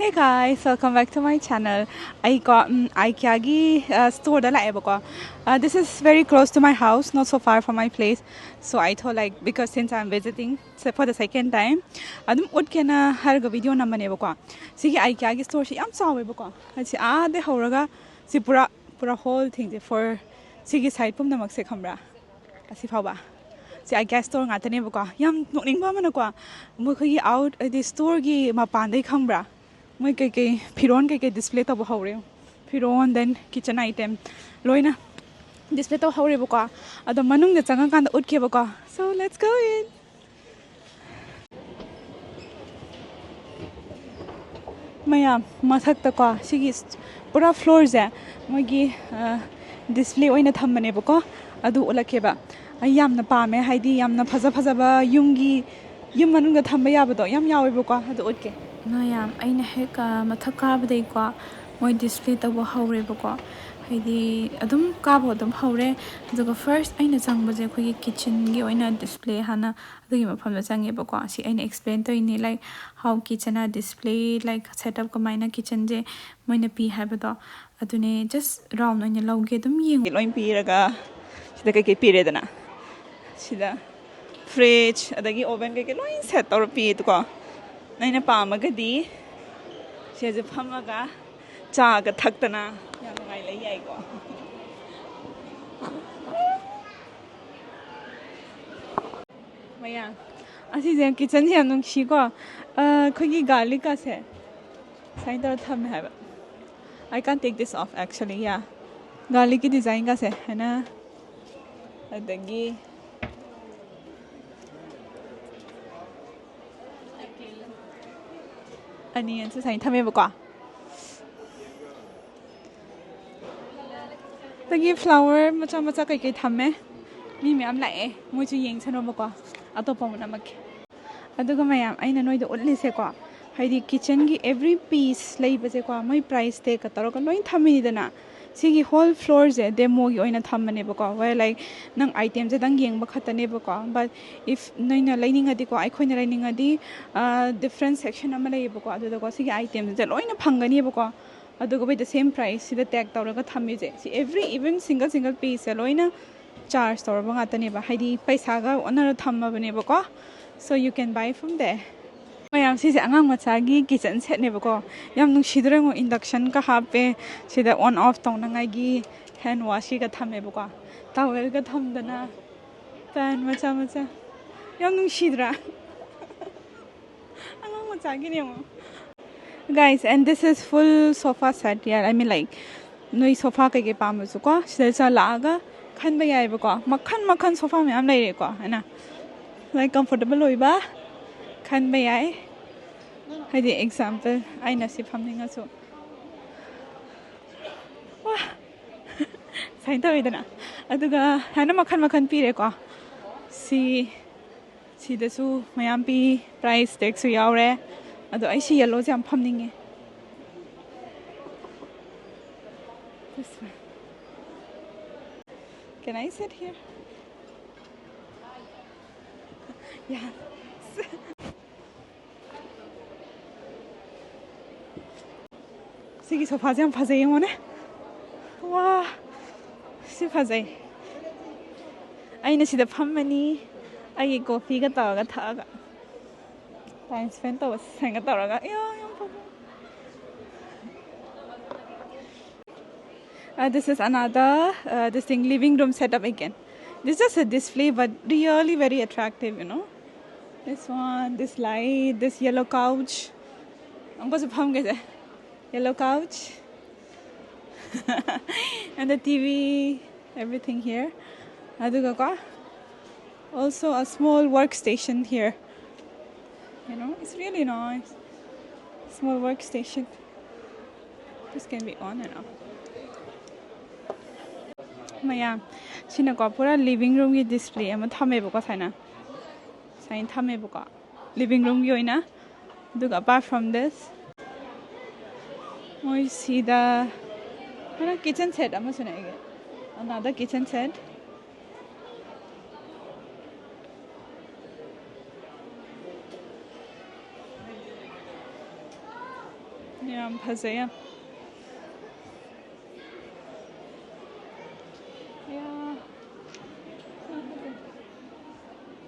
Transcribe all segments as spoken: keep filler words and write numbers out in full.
Hey guys, welcome back to my channel. ꯑꯩꯀꯣ ꯎꯝ, IKEAꯒꯤ ꯁ꯭ꯇꯣꯔꯗ ꯂꯥꯛꯑꯦꯕꯀꯣ. Uh, this is very close to my house, not so far from my place. So I thought, like, because since I'm visiting, so for the second time, ꯑꯗꯨꯝ ꯎꯠꯀꯦꯅ ꯍꯥꯏꯔꯒ video ꯅꯝꯕꯅꯦꯕꯀꯣ. ꯁꯤꯒꯤ IKEAꯒꯤ ꯁ꯭ꯇꯣꯔꯁꯤ ꯌꯥꯝ ꯆꯥꯎꯋꯦꯕꯀꯣ. ꯑꯁꯤ ꯑꯥꯗꯩ ꯍꯧꯔꯒ ꯁꯤ ꯄꯨꯔꯥ ꯄꯨꯔꯥ ꯍꯣꯜ ꯊꯤꯡꯁꯦ, ꯐꯣꯔ ꯁꯤꯒꯤ ꯁꯥꯏꯠ ꯄꯨꯝꯅꯃꯛꯁꯦ, ꯈꯪꯕ꯭ꯔꯥ? ꯑꯁꯤ ꯐꯥꯎꯕ꯫ ꯁꯤ IKEA ꯁ꯭ꯇꯣꯔ ꯉꯥꯛꯇꯅꯦꯕꯀꯣ. ꯌꯥꯝ ꯅꯣꯛꯅꯤꯡꯕ ꯑꯃꯅꯀꯣ, ꯃꯈꯣꯏꯒꯤ ꯑꯥꯎꯠ, ꯍꯥꯏꯗꯤ ꯁ꯭ꯇꯣꯔꯒꯤ ꯃꯄꯥꯟꯗꯩ, ꯈꯪꯕ꯭ꯔꯥ, ꯃꯣꯏ ꯀꯩꯀꯩ ꯐꯤꯔꯣꯟ ꯀꯩꯀꯩ ꯗꯤꯁꯄ꯭ꯂꯦ ꯇꯧꯕ ꯍꯧꯔꯦ. ꯐꯤꯔꯣꯟ, then kitchen item ꯂꯣꯏꯅ ꯗꯤꯁꯄ꯭ꯂꯦ ꯇꯧꯍꯧꯔꯦꯕꯀꯣ. ꯑꯗꯣ ꯃꯅꯨꯡꯗ ꯆꯪꯉꯀꯥꯟꯗ ꯎꯠꯀꯦꯕꯀꯣ. So let's go in. ꯃꯌꯥꯝ ꯃꯊꯛꯇꯀꯣ, ꯁꯤꯒꯤ ꯄꯨꯔꯥ ꯐ꯭ꯂꯣꯔꯁꯦ ꯃꯣꯏꯒꯤ ꯗꯤꯁꯄ꯭ꯂꯦ ꯑꯣꯏꯅ ꯊꯝꯕꯅꯦꯕꯀꯣ. ꯑꯗꯨ ꯎꯠꯂꯛꯀꯦꯕ. ꯑꯩ ꯌꯥꯝꯅ ꯄꯥꯝꯃꯦ, ꯍꯥꯏꯗꯤ ꯌꯥꯝꯅ ꯐꯖ ꯐꯖꯕ ꯌꯨꯝꯒꯤ, ꯌꯨꯝ ꯃꯅꯨꯡꯗ ꯊꯝꯕ ꯌꯥꯕꯗꯣ ꯌꯥꯝ ꯌꯥꯎꯋꯦꯕꯀꯣ. ꯑꯗꯨ ꯎꯠꯀꯦ꯫ ꯃꯌꯥꯝ, ꯑꯩꯅ ꯍꯦꯛ ꯑ, ꯃꯊꯛ ꯀꯥꯕꯗꯩꯀꯣ, ꯃꯣꯏ ꯗꯤꯁꯄ꯭ꯂꯦ ꯇꯧꯕ ꯍꯧꯔꯦꯕꯀꯣ. ꯍꯥꯏꯗꯤ ꯑꯗꯨꯝ ꯀꯥꯕ ꯑꯗꯨꯝ ꯍꯧꯔꯦ. ꯑꯗꯨꯒ ꯐꯥꯔꯁ ꯑꯩꯅ ꯆꯪꯕꯁꯦ ꯑꯩꯈꯣꯏꯒꯤ ꯀꯤꯠꯆꯟꯒꯤ ꯑꯣꯏꯅ ꯗꯤꯁꯄ꯭ꯂꯦ ꯍꯥꯟꯅ ꯑꯗꯨꯒꯤ ꯃꯐꯝꯗ ꯆꯪꯉꯦꯕꯀꯣ. ꯁꯤ ꯑꯩꯅ ꯑꯦꯛꯁꯄ꯭ꯂꯦꯟ ꯇꯧꯔꯤꯅꯦ, like, how kitchen are display, like, setup ꯀꯃꯥꯏꯅ ꯀꯤꯠꯆꯟꯁꯦ ꯃꯣꯏꯅ ꯄꯤ ꯍꯥꯏꯕꯗꯣ꯫ ꯑꯗꯨꯅꯦ, just round ꯑꯣꯏꯅ ꯂꯧꯒꯦ, ꯑꯗꯨꯝ ꯌꯦꯡꯉꯨ꯫ ꯂꯣꯏ ꯄꯤꯔꯒ ꯁꯤꯗ ꯀꯩꯀꯩ ꯄꯤꯔꯦꯗꯅ, ꯁꯤꯗ ꯐ꯭ꯔꯤꯖ ꯑꯗꯒꯤ ꯑꯣꯚꯟ ꯀꯩꯀꯩ ꯂꯣꯏ ꯁꯦꯠ ꯇꯧꯔ ꯄꯤꯌꯦꯀꯣ. ꯅꯪꯅ ꯄꯥꯝꯃꯒꯗꯤ ꯁꯤꯗꯁꯨ ꯐꯝꯃꯒ ꯆꯥꯒ ꯊꯛꯇꯅ ꯌꯥꯝ ꯅꯨꯡꯉꯥꯏ ꯂꯩ ꯌꯥꯏꯀꯣ. ꯃꯌꯥꯝ, ꯑꯁꯤꯁꯦ ꯀꯤꯠꯆꯟꯁꯦ ꯌꯥꯝ ꯅꯨꯡꯁꯤꯀꯣ. ꯑ, ꯑꯩꯈꯣꯏꯒꯤ ꯒꯥꯔꯂꯤꯛꯀꯁꯦ ꯁꯨꯃꯥꯏꯅ ꯇꯧꯔ ꯊꯝꯃꯦ ꯍꯥꯏꯕ. I can't take this off, actually, yeah. ꯒꯥꯔꯂꯤꯛꯀꯤ ꯗꯤꯖꯥꯏꯟꯒꯁꯦ ꯍꯥꯏꯅ, ꯑꯗꯒꯤ ꯑꯅꯤꯌꯟꯁꯨ ꯁꯨꯃꯥꯏꯅ ꯊꯝꯃꯦꯕꯀꯣ. ꯑꯗꯒꯤ ꯐ꯭ꯂꯥꯋꯔ ꯃꯆꯥ ꯃꯆꯥ ꯀꯩꯀꯩ ꯊꯝꯃꯦ꯫ ꯃꯤ ꯃꯌꯥꯝ ꯂꯥꯛꯑꯦ, ꯃꯣꯏꯁꯨ ꯌꯦꯡꯁꯅꯣꯕꯀꯣ, ꯑꯇꯣꯞꯄ ꯑꯃꯨꯛ ꯅꯝꯃꯛꯀꯦ꯫ ꯑꯗꯨꯒ ꯃꯌꯥꯝ, ꯑꯩꯅ ꯅꯣꯏꯗ ꯎꯠꯂꯤꯁꯦꯀꯣ, ꯍꯥꯏꯗꯤ ꯀꯤꯠꯆꯟꯒꯤ every piece ꯂꯩꯕꯁꯦꯀꯣ, ꯃꯣꯏ ꯄ꯭ꯔꯥꯏꯁ ꯇꯦꯛꯀ ꯇꯧꯔꯒ ꯂꯣꯏ ꯊꯝꯃꯤꯅꯤꯗꯅ꯫ ꯁꯤꯒꯤ whole floorꯁꯦ demoꯒꯤ ꯑꯣꯏꯅ ꯊꯝꯕꯅꯦꯕꯀꯣ, where like ꯅꯪ itemꯁꯦ ꯗꯪ ꯌꯦꯡꯕ ꯈꯛꯇꯅꯦꯕꯀꯣ꯫ But if ꯅꯣꯏꯅ ꯂꯩꯅꯤꯡꯉꯗꯤꯀꯣ, ꯑꯩꯈꯣꯏꯅ ꯂꯩꯅꯤꯡꯉꯗꯤ different section ꯑꯃ ꯂꯩꯌꯦꯕꯀꯣ, ꯑꯗꯨꯗꯀꯣ ꯁꯤꯒꯤ itemꯁꯦ ꯂꯣꯏꯅ ꯐꯪꯒꯅꯦꯕꯀꯣ꯫ ꯑꯗꯨꯒ with the same price ꯁꯤꯗ tag ꯇꯧꯔꯒ ꯊꯝꯃꯤꯁꯦ, ꯁꯤ every even single single pieceꯁꯦ ꯂꯣꯏꯅ charge ꯇꯧꯔꯕ ꯉꯥꯛꯇꯅꯦꯕ, ꯍꯥꯏꯗꯤ ꯄꯩꯁꯥꯒ ꯑꯣꯟꯅꯔ ꯊꯝꯃꯕꯅꯦꯕꯀꯣ꯫ So you can buy from there. ꯃꯌꯥꯝ, ꯁꯤꯁꯦ ꯑꯉꯥꯡ ꯃꯆꯥꯒꯤ kitchen setꯅꯦꯕꯀꯣ꯫ ꯌꯥꯝ ꯅꯨꯡꯁꯤꯗ꯭ꯔꯣ? ꯌꯦꯡꯉꯣ, inductionꯒ ꯍꯥꯞꯄꯦ꯫ ꯁꯤꯗ on off ꯇꯧꯅꯉꯥꯏꯒꯤ hand washꯀꯤꯒ ꯊꯝꯃꯦꯕꯀꯣ꯫ Towelꯒ ꯊꯝꯗꯅ, fan ꯃꯆꯥ ꯃꯆꯥ꯫ ꯌꯥꯝ ꯅꯨꯡꯁꯤꯗ꯭ꯔꯥ? ꯑꯉꯥꯡ ꯃꯆꯥꯒꯤꯅꯦ ꯌꯦꯡꯉꯣ꯫ Guys, and this is full sofa set, yeah, I mean, like, ꯅꯣꯏ sofa ꯀꯩꯀꯩ ꯄꯥꯝꯃꯁꯨꯀꯣ, ꯁꯤꯗ ꯆꯠꯂꯛꯑꯒ ꯈꯟꯕ ꯌꯥꯏꯕꯀꯣ꯫ ꯃꯈꯟ ꯃꯈꯟ sofa ꯃꯌꯥꯝ ꯂꯩꯔꯦꯀꯣ, ꯍꯥꯏꯅ ꯂꯥꯏꯛ comfortable ꯑꯣꯏꯕ ꯈꯟꯕ ꯌꯥꯏ꯫ ꯍꯥꯏꯗꯤ example ꯑꯩꯅ ꯁꯤ ꯐꯝꯅꯤꯡꯉꯁꯨ, ꯋꯥ, ꯁꯨꯃꯥꯏꯅ ꯇꯧꯋꯤꯗꯅ꯫ ꯑꯗꯨꯒ ꯍꯥꯏꯅ ꯃꯈꯟ ꯃꯈꯟ ꯄꯤꯔꯦꯀꯣ꯫ ꯁꯤ, ꯁꯤꯗꯁꯨ ꯃꯌꯥꯝ ꯄꯤ, price tagꯁꯨ ꯌꯥꯎꯔꯦ꯫ ꯑꯗꯣ ꯑꯩ ꯁꯤ yellowꯁꯦ ꯌꯥꯝ ꯐꯝꯅꯤꯡꯉꯦ꯫ This one. Can I sit here? Yes. ꯁꯤꯒꯤ sofaꯁꯦ ꯌꯥꯝ ꯐꯖꯩ, ꯌꯦꯡꯉꯣꯅꯦ꯫ ꯋꯥ, ꯁꯤ ꯐꯖꯩ꯫ ꯑꯩꯅ ꯁꯤꯗ ꯐꯝꯃꯅꯤ, ꯑꯩꯒꯤ coffeeꯒ ꯇꯧꯔꯒ ꯊꯛꯑꯒ, time spend ꯇꯧꯕ ꯁꯨꯃꯥꯏꯅ ꯇꯧꯔꯒ꯫ ꯑꯌꯥ, ꯌꯥꯝ ꯐꯖꯩ꯫ Uh, this is another, uh, this thing, living room setup again. This is just a display, but really very attractive, you know. This one, this light, this yellow couch. ꯑꯃꯨꯛꯀꯁꯨ ꯐꯝꯒꯦꯁꯦ꯫ Yellow couch. And the T V, everything here. ꯑꯗꯨꯒꯀꯣ, also a small workstation here. You know, it's really nice. Small workstation. This can be on and off. ꯃꯌꯥꯝ, ꯁꯤꯅꯀꯣ ꯄꯨꯔꯥ living roomꯒꯤ display ꯑꯃ ꯊꯝꯃꯦꯕꯀꯣ, ꯁꯨꯃꯥꯏꯅ꯫ ꯁꯨꯃꯥꯏꯅ ꯊꯝꯃꯦꯕꯀꯣ, living roomꯒꯤ ꯑꯣꯏꯅ꯫ ꯑꯗꯨꯒ apart from this, ꯃꯣꯏ ꯁꯤꯗ Kitchen set ꯑꯃꯁꯨꯅꯦ ꯑꯩꯒꯤ꯫ Another kitchen set. ꯌꯥꯝ ꯐꯖꯩ ꯌꯥꯝ꯫ Yeah.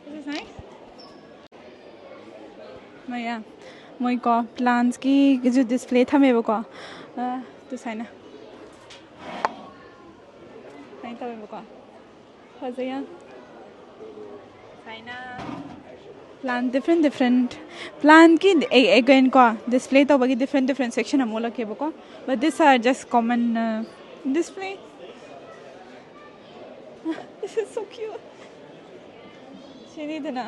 This is nice. ꯃꯌꯥꯝ, ꯃꯣꯏꯀꯣ, plants ꯀꯤꯁꯨ display ꯊꯝꯃꯦꯕꯀꯣ꯫ ꯑ, ꯑꯗꯨ ꯁꯨꯃꯥꯏꯅ꯫ ꯁꯨꯃꯥꯏꯅ ꯇꯧꯋꯦꯕꯀꯣ꯫ ꯐꯖꯩ ꯌꯥꯝ꯫ ꯁꯨꯃꯥꯏꯅ plant different different plant ꯀꯤ ꯑꯩ, again ꯀꯣ, display ꯇꯧꯕꯒꯤ different different section ꯑꯃꯨꯛ ꯎꯠꯂꯛꯀꯦꯕꯀꯣ꯫ But these are just common, uh, display. This is so cute. ꯁꯤꯅꯤꯗꯅ꯫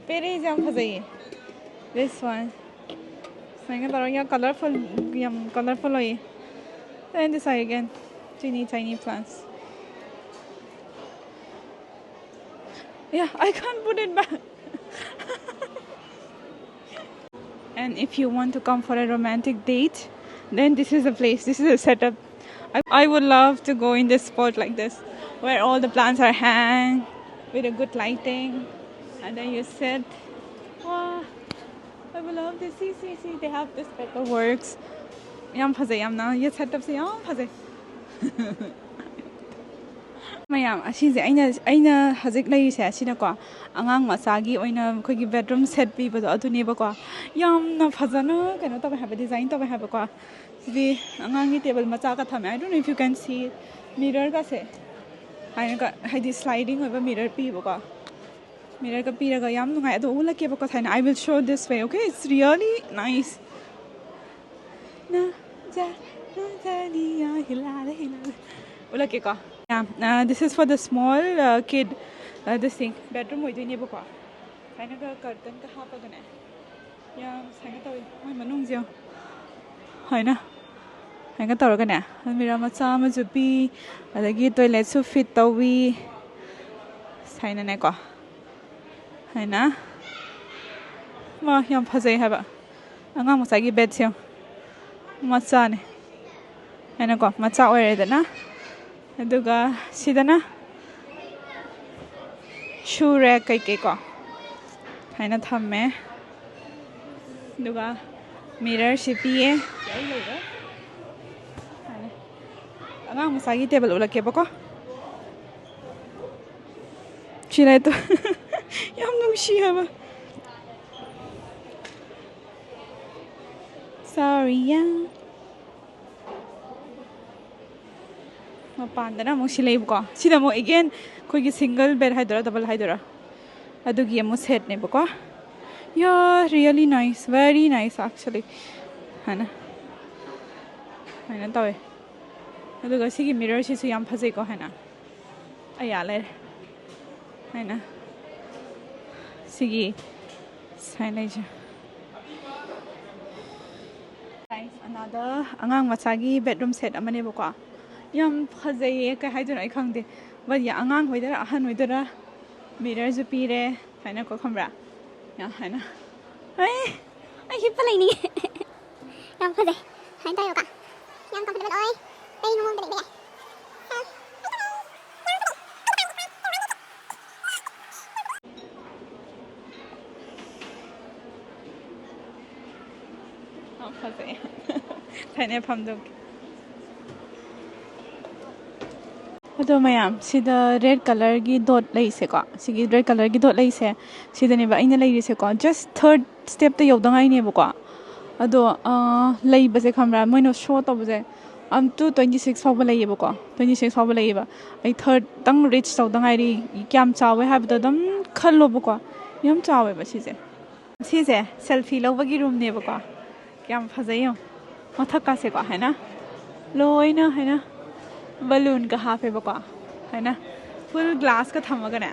ꯄꯦꯔꯤꯁꯦ ꯌꯥꯝ ꯐꯖꯩꯌꯦ꯫ This one. ꯁꯨꯃꯥꯏꯅ ꯇꯧꯔꯒ ꯌꯥꯝ colourful, ꯌꯥꯝ colourful ꯑꯣꯏꯌꯦ꯫ And this again. Tiny, tiny plants. Yeah, I can't put it back. And if you want to come for a romantic date, then this is a place, this is a setup. I, I would love to go in this spot like this, where all the plants are hang with a good lighting, and then you sit. Wow, I would love this. See, see, see, they have this paper works. ꯌꯥꯝ ꯐꯖꯩ, ꯌꯥꯝꯅ꯫ ꯌꯦ, setup ꯁꯦ ꯌꯥꯝ ꯐꯖꯩ꯫ ꯃꯌꯥꯝ, ꯑꯁꯤꯁꯦ ꯑꯩꯅ, ꯑꯩꯅ ꯍꯧꯖꯤꯛ ꯂꯩꯔꯤꯁꯦ ꯑꯁꯤꯅꯀꯣ, ꯑꯉꯥꯡ ꯃꯆꯥꯒꯤ ꯑꯣꯏꯅ ꯑꯩꯈꯣꯏꯒꯤ bedroom set ꯄꯤꯕꯗꯣ ꯑꯗꯨꯅꯦꯕꯀꯣ꯫ ꯌꯥꯝꯅ ꯐꯖꯅ ꯀꯩꯅꯣ ꯇꯧꯋꯦ ꯍꯥꯏꯕ, design ꯇꯧꯋꯦ ꯍꯥꯏꯕꯀꯣ꯫ ꯁꯤꯗꯤ ꯑꯉꯥꯡꯒꯤ table ꯃꯆꯥꯒ ꯊꯝꯃꯦ꯫ I don't know if you can see, mirror ꯒꯁꯦ ꯍꯥꯏꯅꯒ, ꯍꯥꯏꯗꯤ sliding ꯑꯣꯏꯕ mirror ꯄꯤꯕꯀꯣ꯫ Mirror ꯒ ꯄꯤꯔꯒ ꯌꯥꯝ ꯅꯨꯡꯉꯥꯏ꯫ ꯑꯗꯣ ꯎꯠꯂꯛꯀꯦꯕꯀꯣ ꯁꯨꯃꯥꯏꯅ, I will show this way, okay? It's really nice. ꯅ ꯖ ꯅ ꯖ ꯅꯤ ꯌ ꯍꯤ ꯂ ꯔ ꯍꯤ ꯂ ꯔ꯫ ꯎꯠꯂꯛꯀꯦꯀꯣ꯫ Yeah, uh, this is for the small, uh, kid, uh, this thing, bedroom ꯑꯣꯏꯗꯣꯏꯅꯦꯕꯀꯣ꯫ ꯁꯨꯃꯥꯏꯅꯒ curtain ꯒ ꯍꯥꯞꯄꯒꯅꯦ꯫ ꯌꯥꯝ ꯁꯨꯃꯥꯏꯅ ꯇꯧꯋꯤ ꯃꯣꯏ ꯃꯅꯨꯡꯁꯦ ꯌꯦꯡꯉꯣ꯫ ꯍꯥꯏꯅ, ꯁꯨꯃꯥꯏꯅ ꯇꯧꯔꯒꯅꯦ, mirror ꯃꯆꯥ ꯑꯃꯁꯨ ꯄꯤ, ꯑꯗꯒꯤ toilet ꯁꯨ fit ꯇꯧꯋꯤ꯫ ꯁꯨꯃꯥꯏꯅꯅꯦꯀꯣ꯫ ꯍꯥꯏꯅ꯫ ꯃꯥ ꯌꯥꯝ ꯐꯖꯩ ꯍꯥꯏꯕ꯫ ꯑꯉꯥꯡ ꯃꯆꯥꯒꯤ bed ꯁꯦ ꯌꯦꯡꯉꯣ꯫ ꯃꯆꯥꯅꯦ꯫ ꯍꯥꯏꯅꯀꯣ, ꯃꯆꯥ ꯑꯣꯏꯔꯦꯗꯅ꯫ ꯑꯗꯨꯒ ꯁꯤꯗꯅ ꯁꯨꯔꯦ ꯀꯩꯀꯩꯀꯣ ꯍꯥꯏꯅ ꯊꯝꯃꯦ꯫ ꯑꯗꯨꯒ ꯃꯤꯔꯔꯁꯤ ꯄꯤꯌꯦ꯫ ꯑꯉꯥꯡ ꯃꯆꯥꯒꯤ ꯇꯦꯕꯜ ꯎꯠꯂꯛꯀꯦꯕꯀꯣ꯫ ꯁꯤꯅ ꯇꯣ ꯌꯥꯝ ꯅꯨꯡꯁꯤ ꯍꯥꯏꯕ꯫ ꯁꯣꯔꯤ ꯌꯥ꯫ ꯃꯄꯥꯟꯗꯅ ꯑꯃꯨꯛ ꯁꯤ ꯂꯩꯕꯀꯣ꯫ ꯁꯤꯗ ꯑꯃꯨꯛ again ꯑꯩꯈꯣꯏꯒꯤ single bed ꯍꯥꯏꯗꯣꯏꯔꯥ, double ꯍꯥꯏꯗꯣꯏꯔꯥ, ꯑꯗꯨꯒꯤ ꯑꯃꯨꯛ setꯅꯦꯕꯀꯣ꯫ ꯌꯥ, really nice, very nice actually ꯍꯥꯏꯅ ꯍꯥꯏꯅ ꯇꯧꯋꯦ꯫ ꯑꯗꯨꯒ ꯁꯤꯒꯤ mirrorꯁꯤꯁꯨ ꯌꯥꯝ ꯐꯖꯩꯀꯣ ꯍꯥꯏꯅ꯫ ꯑꯌꯥ ꯂꯩꯔꯦ ꯍꯥꯏꯅ ꯁꯤꯒꯤ ꯁꯥꯏ ꯂꯩꯁꯦ꯫ Guys, another ꯑꯉꯥꯡ ꯃꯆꯥꯒꯤ bedroom set ꯑꯃꯅꯦꯕꯀꯣ꯫ ꯌꯥꯝ ꯐꯖꯩꯌꯦ, ꯀꯩ ꯍꯥꯏꯗꯣꯏꯅꯣ ꯑꯩ ꯈꯪꯗꯦ꯫ But ꯑꯉꯥꯡ ꯍꯣꯏꯗꯔ ꯑꯍꯟ ꯍꯣꯏꯗꯔ mirrorꯁꯨ ꯄꯤꯔꯦ ꯍꯥꯏꯅꯀꯣ, ꯈꯪꯕ꯭ꯔꯥ? ꯌꯥꯝ ꯍꯥꯏꯅ꯫ ꯑꯩ ꯑꯩ ꯍꯤꯞꯄ ꯂꯩꯅꯤꯡꯉꯦ꯫ ꯌꯥꯝ ꯐꯖꯩ꯫ ꯁꯨꯃꯥꯏꯅ ꯇꯧꯋꯦꯕꯀꯣ꯫ ꯌꯥꯝ comfortable ꯑꯣꯏ꯫ ꯀꯩ ꯃꯑꯣꯡꯗ ꯂꯩꯕ ꯌꯥꯏ꯫ ꯌꯥꯝ ꯐꯖꯩ꯫ ꯊꯥꯏꯅ ꯐꯝꯗꯣꯛꯀꯦ꯫ ꯑꯗꯣ ꯃꯌꯥꯝ, ꯁꯤꯗ red colourꯒꯤ dot ꯂꯩꯁꯦꯀꯣ, ꯁꯤꯒꯤ red colourꯒꯤ dot ꯂꯩꯁꯦ, ꯁꯤꯗꯅꯦꯕ ꯑꯩꯅ ꯂꯩꯔꯤꯁꯦꯀꯣ꯫ Just third stepꯇ ꯌꯧꯗ ꯉꯥꯏꯅꯦꯕꯀꯣ꯫ ꯑꯗꯣ ꯑꯥ, ꯂꯩꯕꯁꯦ ꯈꯪꯕ꯭ꯔꯥ, ꯃꯣꯏꯅ show ꯇꯧꯕꯁꯦ up to twenty six ꯐꯥꯎꯕ ꯂꯩꯌꯦꯕꯀꯣ꯫ Twenty six ꯐꯥꯎꯕ ꯂꯩꯌꯦꯕ꯫ ꯑꯩ thirdꯇꯪ reach ꯇꯧꯗ ꯉꯥꯏꯔꯤ꯫ ꯀꯌꯥꯝ ꯆꯥꯎꯋꯦ ꯍꯥꯏꯕꯗꯣ ꯑꯗꯨꯝ ꯈꯜꯂꯣꯕꯀꯣ꯫ ꯌꯥꯝ ꯆꯥꯎꯋꯦꯕ ꯁꯤꯁꯦ꯫ ꯁꯤꯁꯦ selfie ꯂꯧꯕꯒꯤ roomꯅꯦꯕꯀꯣ꯫ ꯀꯌꯥꯝ ꯐꯖꯩ ꯌꯦꯡꯉꯣ꯫ ꯃꯊꯛꯀꯥꯁꯦꯀꯣ ꯍꯥꯏꯅ ꯂꯣꯏꯅ ꯍꯥꯏꯅ balloonꯒ ꯍꯥꯞꯄꯦꯕꯀꯣ꯫ ꯍꯥꯏꯅ full glassꯀ ꯊꯝꯃꯒꯅꯦ꯫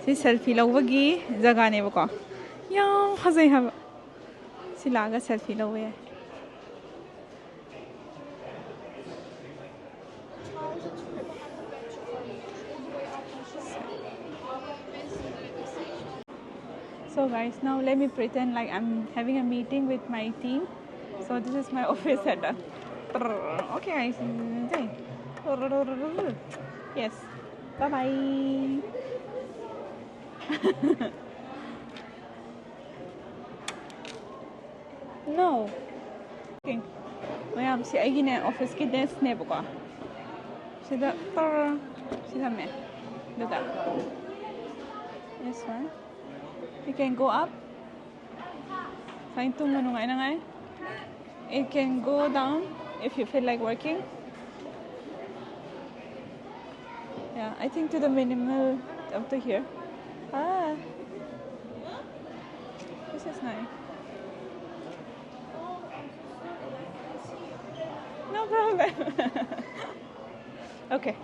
ꯁꯤ selfie ꯂꯧꯕꯒꯤ ꯖꯒꯥꯅꯦꯕꯀꯣ꯫ ꯌꯥꯝ ꯐꯖꯩ ꯍꯥꯏꯕ꯫ ꯁꯤ ꯂꯥꯛꯑꯒ selfie ꯂꯧꯕ ꯌꯥꯏ꯫ So guys, now let me pretend like I'm having a meeting with my team. So this is my office setup. Okay, guys. Yes. Bye bye. No. Okay. ꯃꯌꯥꯝ, ꯁꯤ ꯑꯩꯒꯤꯅꯦ, office ꯀꯤ desk ꯅꯦꯕꯀꯣ꯫ ꯁꯤꯗ ꯇꯔ ꯁꯤ ꯊꯝꯃꯦ꯫ ꯑꯗꯨꯒ this one. You can go up. ꯁꯨꯃꯥꯏꯅ ꯇꯨꯝꯕ ꯅꯨꯡꯉꯥꯏꯅꯉꯥꯏ. You can go down if you feel like working. Yeah, I think to the minimal up to here. Ah, this is nice. No problem. Okay.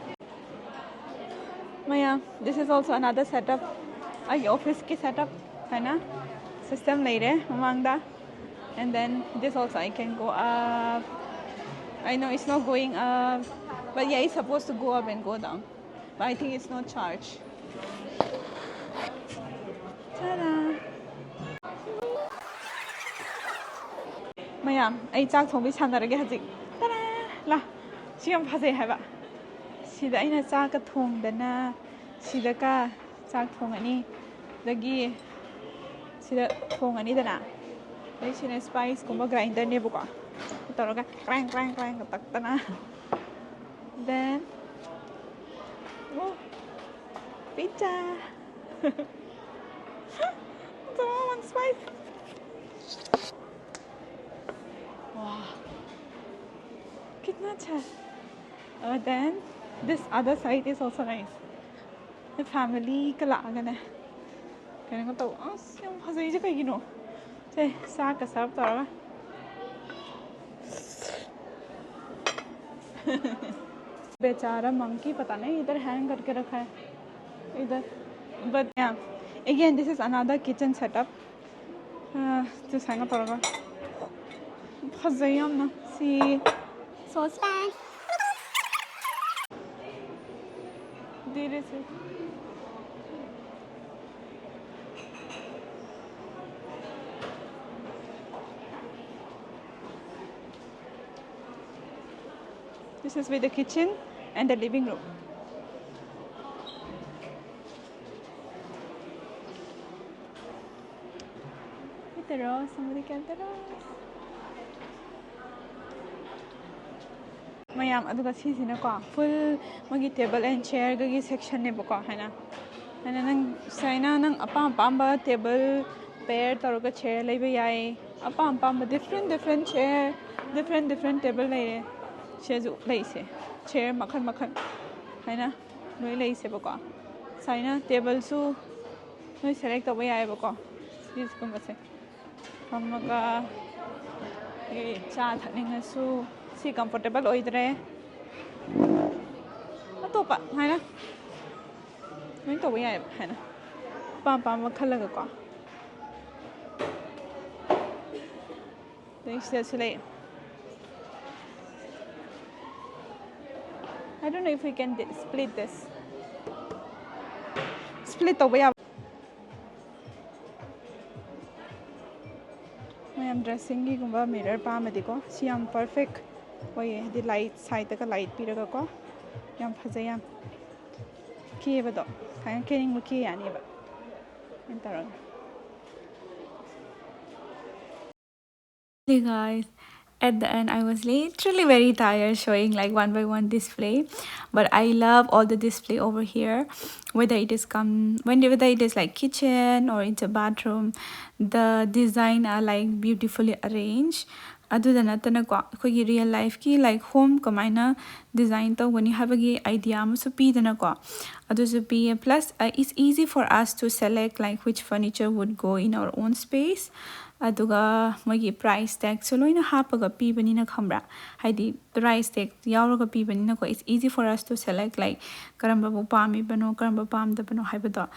ꯃꯌꯥꯝ, this is also another setup. ꯑꯩꯒꯤ office ꯀꯤ setup ꯍꯥꯏꯅ system ꯂꯩꯔꯦ ꯃꯃꯥꯡꯗ. And then this also I can go up. I know it's not going up, but yeah, it's supposed to go up and go down. But I think it's not charge. Ta-da! ꯃꯌꯥꯝ, ꯑꯩ ꯆꯥꯛ ꯊꯣꯡꯕꯤ ꯁꯥꯟꯅꯔꯒꯦ ꯍꯧꯖꯤꯛ꯫ ꯇꯔꯥ! ꯂꯥ, ꯁꯤ ꯌꯥꯝ ꯐꯖꯩ ꯍꯥꯏꯕ꯫ ꯁꯤꯗ ꯑꯩꯅ ꯆꯥꯛꯀ ꯊꯣꯡꯗꯅ, ꯁꯤꯗꯀ ꯆꯥꯛ ꯊꯣꯡꯉꯅꯤ꯫ ꯑꯗꯒꯤ ꯁꯤꯗ ꯊꯣꯡꯉꯅꯤꯗꯅ꯫ ꯑꯗꯩ ꯁꯤꯅ spice ꯀꯨꯝꯕ grinder ꯅꯦꯕꯀꯣ꯫ ꯇꯧꯔꯒ ꯀ꯭ꯔꯥꯡ, ꯀ꯭ꯔꯥꯡ, ꯀ꯭ꯔꯥꯡꯒ ꯇꯛꯇꯅ꯫ Then, oh, pizza. It's all one spice. Wow. कितना अच्छा है। And then this other side is also nice. Family ꯀ ꯂꯥꯛꯑꯒꯅꯦ꯫ ꯀꯩꯅꯣꯒ ꯇꯧ-, ꯑꯁ, ꯌꯥꯝ ꯐꯖꯩꯁꯦ ꯀꯩꯒꯤꯅꯣ? ꯁꯦ, ꯆꯥꯛꯀ serve ꯇꯧꯔꯒ꯫ बेचारा monkey, पता नहीं इधर hang करके रखा है इधर। But yeah, again, this is another kitchen setup. ꯑ, ꯁꯤ ꯁꯨꯃꯥꯏꯅ ꯇꯧꯔꯒ ꯐꯖꯩ ꯌꯥꯝꯅ꯫ ꯁꯤ saucepan꯫ ꯗꯤꯔꯤꯁꯦ꯫ This is with the kitchen and the living room. Hey, Teros, somebody can Teros. ꯃꯌꯥꯝ, ꯑꯗꯨꯒ ꯁꯤꯁꯤꯅꯀꯣ, full ꯃꯣꯏꯒꯤ table and chairꯒꯒꯤ sectionꯅꯦꯕꯀꯣ, ꯍꯥꯏꯅ꯫ ꯍꯥꯏꯅ ꯅꯪ, ꯁꯨꯃꯥꯏꯅ ꯅꯪ ꯑꯄꯥꯝ ꯑꯄꯥꯝꯕ table pair ꯇꯧꯔꯒ chair ꯂꯩꯕ ꯌꯥꯏ꯫ ꯑꯄꯥꯝ ꯑꯄꯥꯝꯕ different different chair, different different table ꯂꯩꯔꯦ꯫ ꯁꯤꯁꯨ ꯂꯩꯁꯦ, chair ꯃꯈꯜ ꯃꯈꯜ ꯍꯥꯏꯅ ꯂꯣꯏ ꯂꯩꯁꯦꯕꯀꯣ꯫ ꯁꯨꯃꯥꯏꯅ tableꯁꯨ ꯅꯣꯏ select ꯇꯧꯕ ꯌꯥꯏꯑꯕꯀꯣ, ꯁꯤꯁꯤꯒꯨꯝꯕꯁꯦ꯫ ꯐꯝꯃꯒ ꯑꯩ ꯆꯥ ꯊꯛꯅꯤꯡꯉꯁꯨ, ꯁꯤ comfortable ꯑꯣꯏꯗ꯭ꯔꯦ, ꯑꯇꯣꯞꯄ ꯍꯥꯏꯅ ꯂꯣꯏ ꯇꯧꯕ ꯌꯥꯏꯑꯕ, ꯍꯥꯏꯅ ꯑꯄꯥꯝ ꯑꯄꯥꯝꯕ ꯈꯜꯂꯒꯀꯣ꯫ ꯑꯗꯩ ꯁꯤꯗꯁꯨ ꯂꯩ꯫ I don't know if we can di- split this. Split ꯇꯧꯕ ꯌꯥꯕ꯫ ꯃꯌꯥꯝ dressingꯒꯤꯒꯨꯝꯕ mirror ꯄꯥꯝꯃꯗꯤꯀꯣ, ꯁꯤ ꯌꯥꯝ perfect ꯑꯣꯏꯌꯦ꯫ ꯍꯥꯏꯗꯤ light sideꯇꯒ light ꯄꯤꯔꯒꯀꯣ, ꯌꯥꯝ ꯐꯖꯩ ꯌꯥꯝ꯫ ꯀꯦꯕꯗꯣ, ꯁꯨꯃꯥꯏꯅ ꯀꯦꯅꯤꯡꯕ ꯀꯦ ꯌꯥꯅꯦꯕ꯫ ꯑꯗꯨꯃꯥꯏꯅ ꯇꯧꯔꯒ꯫ Hey guys, at the end I was literally very tired showing like one by one display, but I love all the display over here, whether it is come when whether it is like kitchen or it's a bathroom, the design are like beautifully arranged. ꯑꯗꯨꯗ ꯅꯠꯇꯅꯀꯣ, ꯑꯩꯈꯣꯏꯒꯤ real lifeꯀꯤ like home ꯀꯃꯥꯏꯅ design ꯇꯧꯒꯅꯤ ꯍꯥꯏꯕꯒꯤ idea ꯑꯃꯁꯨ ꯄꯤꯗꯅꯀꯣ, ꯑꯗꯨꯁꯨ ꯄꯤꯌꯦ꯫ Plus, uh, it's easy for us to select like which furniture would go in our own space. ꯑꯗꯨꯒ ꯃꯣꯏꯒꯤ price tagꯁꯨ ꯂꯣꯏꯅ ꯍꯥꯞꯄꯒ ꯄꯤꯕꯅꯤꯅ, ꯈꯪꯕ꯭ꯔꯥ? ꯍꯥꯏꯗꯤ price tag ꯌꯥꯎꯔꯒ ꯄꯤꯕꯅꯤꯅꯀꯣ, it's easy for us to select like ꯀꯔꯝꯕꯕꯨ ꯄꯥꯝꯃꯤꯕꯅꯣ, ꯀꯔꯝꯕ ꯄꯥꯝꯗꯕꯅꯣ ꯍꯥꯏꯕꯗꯣ꯫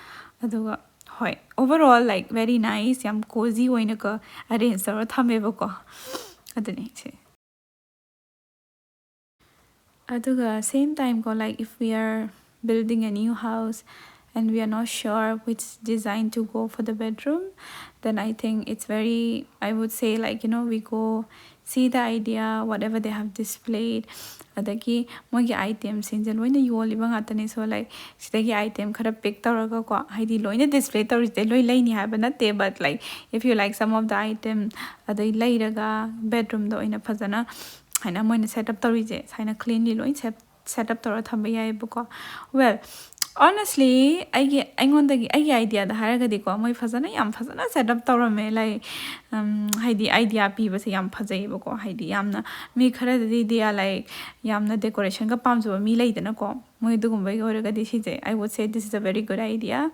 ꯑꯗꯨꯒ ꯍꯣꯏ, overall like very nice, ꯌꯥꯝ cozy ꯑꯣꯏꯅꯀꯣ arrange ꯇꯧꯔ ꯊꯝꯃꯦꯕꯀꯣ꯫ ꯑꯗꯨꯅꯦ ꯁꯤ꯫ ꯑꯗꯨꯒ same time ꯀꯣ, like if we are building a new house and we are not sure which design to go for the bedroom, then I think it's very, I would say, like, you know, we go see the idea, whatever they have displayed. ꯑꯗꯒꯤ ꯃꯣꯏꯒꯤ item ꯁꯤꯡꯁꯦ ꯂꯣꯏꯅ ꯌꯣꯜꯂꯤꯕ ꯉꯥꯛꯇꯅꯦ꯫ So, like, ꯁꯤꯗꯒꯤ item ꯈꯔ pick ꯇꯧꯔꯒꯀꯣ, ꯍꯥꯏꯗꯤ ꯂꯣꯏꯅ display ꯇꯧꯔꯤꯁꯤꯗꯩ ꯂꯣꯏ ꯂꯩꯅꯤ ꯍꯥꯏꯕ ꯅꯠꯇꯦ, but, like, if you like some of the item, ꯑꯗꯩ ꯂꯩꯔꯒ bedroom ꯗ ꯑꯣꯏꯅ ꯐꯖꯅ ꯍꯥꯏꯅ ꯃꯣꯏꯅ set up ꯇꯧꯔꯤꯁꯦ, ꯁꯨꯃꯥꯏꯅ cleanly ꯂꯣꯏ set, set up ꯇꯧꯔ ꯊꯝꯕ ꯌꯥꯏꯑꯕꯀꯣ꯫ Well, honestly, ꯑꯩꯒꯤ, ꯑꯩꯉꯣꯟꯗꯒꯤ, ꯑꯩꯒꯤ idea ꯗ ꯍꯥꯏꯔꯒꯗꯤꯀꯣ, ꯃꯣꯏ ꯐꯖꯅ, ꯌꯥꯝ ꯐꯖꯅ set up ꯇꯧꯔꯝꯃꯦ꯫ Like, ꯎꯝ, ꯍꯥꯏꯗꯤ idea ꯄꯤꯕꯁꯦ ꯌꯥꯝ ꯐꯖꯩꯌꯦꯕꯀꯣ꯫ ꯍꯥꯏꯗꯤ ꯌꯥꯝꯅ, ꯃꯤ ꯈꯔꯗꯗꯤ they are, like, ꯌꯥꯝꯅ decoration ꯒ ꯄꯥꯝꯖꯕ ꯃꯤ ꯂꯩꯗꯅꯀꯣ꯫ ꯃꯣꯏ ꯑꯗꯨꯒꯨꯝꯕꯒꯤ ꯑꯣꯏꯔꯒꯗꯤ ꯁꯤꯁꯦ, I would say this is a very good idea.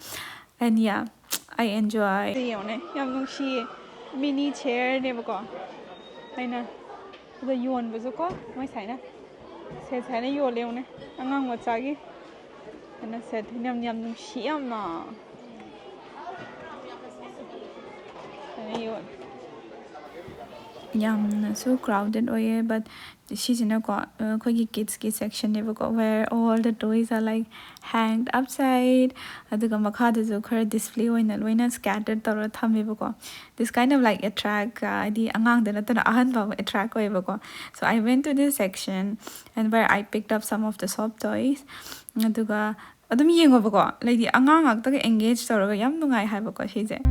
And yeah, I enjoy. ꯁꯤ ꯌꯦꯡꯉꯨꯅꯦ, ꯌꯥꯝ ꯅꯨꯡꯁꯤꯌꯦ꯫ Mini chair ꯅꯦꯕꯀꯣ꯫ ꯑꯩꯅ ꯑꯗ ꯌꯣꯟꯕꯁꯨꯀꯣ, ꯃꯣꯏ ꯁꯨꯃꯥꯏꯅ ꯁꯦ ꯁꯨꯃꯥꯏꯅ ꯌꯣꯜꯂꯦ ꯌꯦꯡꯉꯨꯅꯦ, ꯑꯉꯥꯡ ꯃꯆꯥꯒꯤ꯫ ꯑꯗꯨꯅ ꯁꯦ ꯌꯥꯝ, ꯌꯥꯝ ꯅꯨꯡꯁꯤ ꯌꯥꯝꯅ꯫ ꯁꯨꯃꯥꯏꯅ ꯌꯣꯜꯂꯦ꯫ ꯌꯥꯝꯅꯁꯨ crowded ꯑꯣꯏꯌꯦ, but ꯁꯤꯁꯤꯅꯀꯣ, ꯑꯩꯈꯣꯏꯒꯤ kids ꯀꯤ section ꯅꯦꯕꯀꯣ, where all the toys are, like, hanged upside. ꯑꯗꯨꯒ ꯃꯈꯥꯗꯁꯨ ꯈꯔ display ꯑꯣꯏꯅ ꯂꯣꯏꯅ scattered ꯇꯧꯔ ꯊꯝꯃꯦꯕꯀꯣ꯫ This kind of, like, attract, uh, ꯍꯥꯏꯗꯤ ꯑꯉꯥꯡꯗ ꯅꯠꯇꯅ ꯑꯍꯟ ꯐꯥꯎꯕ attract ꯑꯣꯏꯌꯦꯕꯀꯣ꯫ So I went to this section and where I picked up some of the soft toys. ꯑꯗꯨꯒ ꯑꯗꯨꯝ ꯌꯦꯡꯉꯣꯕꯀꯣ, ꯂꯩꯗꯤ ꯑꯉꯥꯡ ꯉꯥꯛꯇꯒ engage ꯇꯧꯔꯒ ꯌꯥꯝ ꯅꯨꯡꯉꯥꯏ ꯍꯥꯏꯕꯀꯣ ꯁꯤꯁꯦ꯫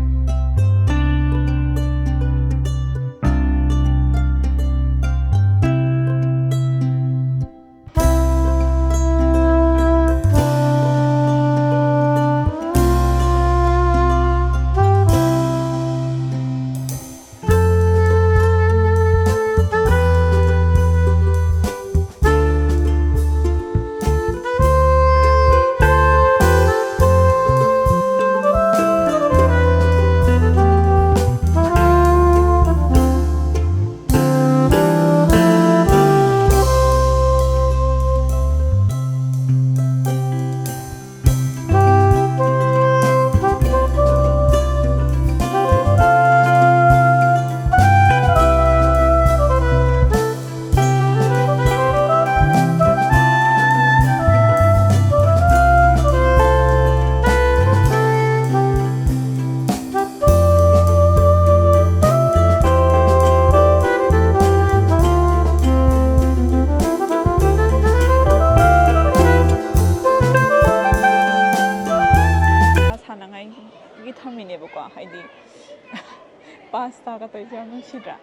ꯇꯥꯒ ꯇꯧꯔꯤꯁꯦ ꯌꯥꯝ ꯅꯨꯡꯁꯤꯗ꯭ꯔꯥ?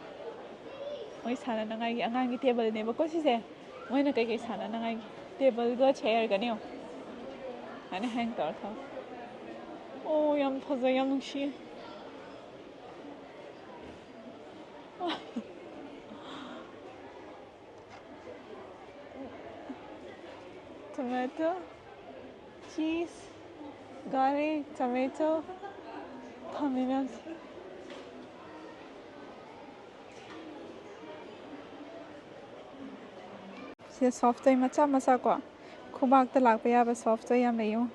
ꯃꯣꯏ ꯁꯥꯟꯅꯅꯉꯥꯏꯒꯤ ꯑꯉꯥꯡꯒꯤ ꯇꯦꯕꯜꯅꯦꯕꯀꯣ ꯁꯤꯁꯦ꯫ ꯃꯣꯏꯅ ꯀꯩꯀꯩ ꯁꯥꯟꯅꯅꯉꯥꯏꯒꯤ ꯇꯦꯕꯜꯒ ꯆꯦꯌꯔꯒꯅꯦ ꯌꯦꯡꯉꯣ꯫ ꯑꯅ ꯍꯦꯡ ꯇꯧꯔ ꯊꯝ꯫ ꯑꯣ, ꯌꯥꯝ ꯐꯖꯩ, ꯌꯥꯝ ꯅꯨꯡꯁꯤ꯫ Tomato, cheese, garlic, tomato, ꯊꯝꯃꯤ ꯃꯌꯥꯝꯁꯦ꯫ ꯁꯤꯗ soft toy ꯃꯆꯥ ꯃꯆꯥ ꯀꯣ, ꯈꯨꯕꯥꯛꯇ ꯂꯥꯛꯄ ꯌꯥꯕ soft toy ꯌꯥꯝ ꯂꯩ ꯌꯦꯡꯉꯣ꯫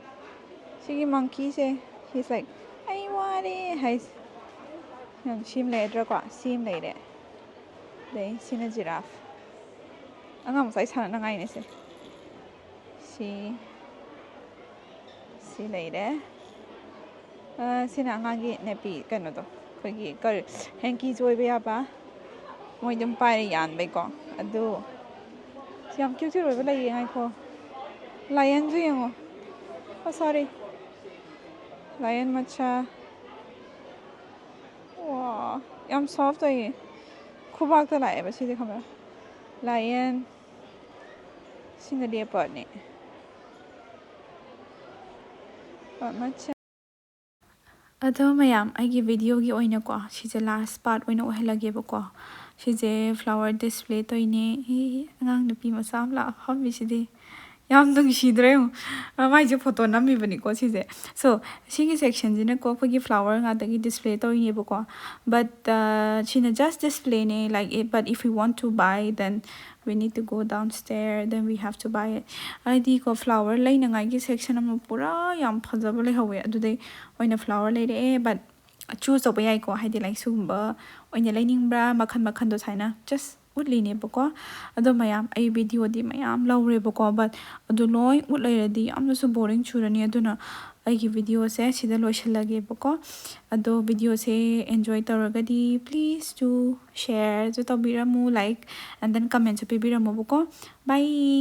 ꯁꯤꯒꯤ monkeyꯁꯦ, he's like, "ꯑꯩ ꯋꯥꯔꯦ" ꯍꯥꯏꯁꯦ꯫ ꯌꯥꯝ ꯁꯤ ꯑꯃ ꯂꯩꯔꯗ꯭ꯔꯥꯀꯣ? ꯁꯤ ꯑꯃ ꯂꯩꯔꯦ꯫ ꯑꯗꯩ ꯁꯤꯅ giraffe꯫ ꯑꯉꯥꯡ ꯃꯆꯥꯒꯤ ꯁꯥꯟꯅꯅꯉꯥꯏꯅꯦ ꯁꯦ꯫ ꯁꯤ, ꯁꯤ ꯂꯩꯔꯦ꯫ ꯑ, ꯁꯤꯅ ꯑꯉꯥꯡꯒꯤ nappy ꯀꯩꯅꯣꯗꯣ, ꯑꯩꯈꯣꯏꯒꯤ ꯀꯔꯤ, hankies ꯑꯣꯏꯕ ꯌꯥꯕ꯫ ꯃꯣꯏ ꯑꯗꯨꯝ ꯄꯥꯏꯔ ꯌꯥꯟꯕꯩꯀꯣ꯫ ꯑꯗꯨ ꯁꯤ ꯌꯥꯝ cute cute ꯑꯣꯏꯕ ꯂꯩꯌꯦ, ꯉꯥꯏꯈꯣ꯫ Lionꯁꯨ ꯌꯦꯡꯉꯣ꯫ Oh, sorry꯫ Lion ꯃꯆꯥ꯫ ꯋꯥ, ꯌꯥꯝ soft ꯑꯣꯏꯌꯦ꯫ ꯈꯨꯕꯥꯛꯇ ꯂꯥꯛꯑꯦꯕ ꯁꯤꯗꯤ, ꯈꯪꯕ꯭ꯔꯥ? Lion꯫ ꯁꯤꯅ leopardꯅꯦ꯫ Leopard ꯃꯆꯥ꯫ ꯑꯗꯣ ꯃꯌꯥꯝ, ꯑꯩꯒꯤ videoꯒꯤ ꯑꯣꯏꯅꯀꯣ, ꯁꯤꯁꯦ last part ꯑꯣꯏꯅ ꯑꯣꯏꯍꯜꯂꯒꯦꯕꯀꯣ꯫ ꯁꯤꯁꯦ flower display ꯇꯧꯔꯤꯅꯦ꯫ ꯏ, ꯑꯉꯥꯡ ꯅꯨꯄꯤ ꯃꯆꯥ ꯑꯃ ꯂꯥꯛꯑ ꯐꯝꯃꯤꯁꯤꯗꯤ꯫ ꯌꯥꯝ ꯅꯨꯡꯁꯤꯗ꯭ꯔꯥ ꯌꯦꯡꯉꯨ꯫ ꯃꯥꯏꯁꯦ photo ꯅꯝꯃꯤꯕꯅꯤꯀꯣ ꯁꯤꯁꯦ꯫ So, ꯁꯤꯒꯤ sectionꯁꯤꯅꯀꯣ ꯑꯩꯈꯣꯏꯒꯤ flower ꯉꯥꯛꯇꯒꯤ display ꯇꯧꯔꯤꯅꯦꯕꯀꯣ꯫ But, uh, ꯁꯤꯅ just displayꯅꯦ, like, it, but if we want to buy, then we need to go downstairs, then we have to buy it. ꯍꯥꯏꯗꯤꯀꯣ, flower ꯂꯩꯅꯉꯥꯏꯒꯤ section ꯑꯃ ꯄꯨꯔꯥ ꯌꯥꯝ ꯐꯖꯕ ꯂꯩꯍꯧꯋꯦ꯫ ꯑꯗꯨꯗꯩ ꯑꯣꯏꯅ flower ꯂꯩꯔꯛꯑꯦ, but choose ꯇꯧꯕ ꯌꯥꯏꯀꯣ꯫ ꯍꯥꯏꯗꯤ, like, ꯁꯤꯒꯨꯝꯕ ꯑꯣꯏꯅ ꯂꯩꯅꯤꯡꯕ꯭ꯔꯥ, ꯃꯈꯜ ꯃꯈꯜꯗꯣ ꯁꯨꯃꯥꯏꯅ just ꯎꯠꯂꯤꯅꯦꯕꯀꯣ꯫ ꯑꯗꯣ ꯃꯌꯥꯝ, ꯑꯩ videoꯗꯤ ꯃꯌꯥꯝ ꯂꯧꯔꯦꯕꯀꯣ, but ꯑꯗꯨ ꯂꯣꯏ ꯎꯠ ꯂꯩꯔꯗꯤ ꯌꯥꯝꯅꯁꯨ boring ꯆꯨꯔꯅꯤ꯫ ꯑꯗꯨꯅ ꯑꯩꯒꯤ videoꯁꯦ ꯁꯤꯗ ꯂꯣꯏꯁꯤꯜꯂꯒꯦꯕꯀꯣ꯫ ꯑꯗꯣ videoꯁꯦ enjoy ꯇꯧꯔꯒꯗꯤ please do shareꯁꯨ ꯇꯧꯕꯤꯔꯝꯃꯨ, like and then commentꯁꯨ ꯄꯤꯕꯤꯔꯝꯃꯨꯕꯀꯣ꯫ Bye꯫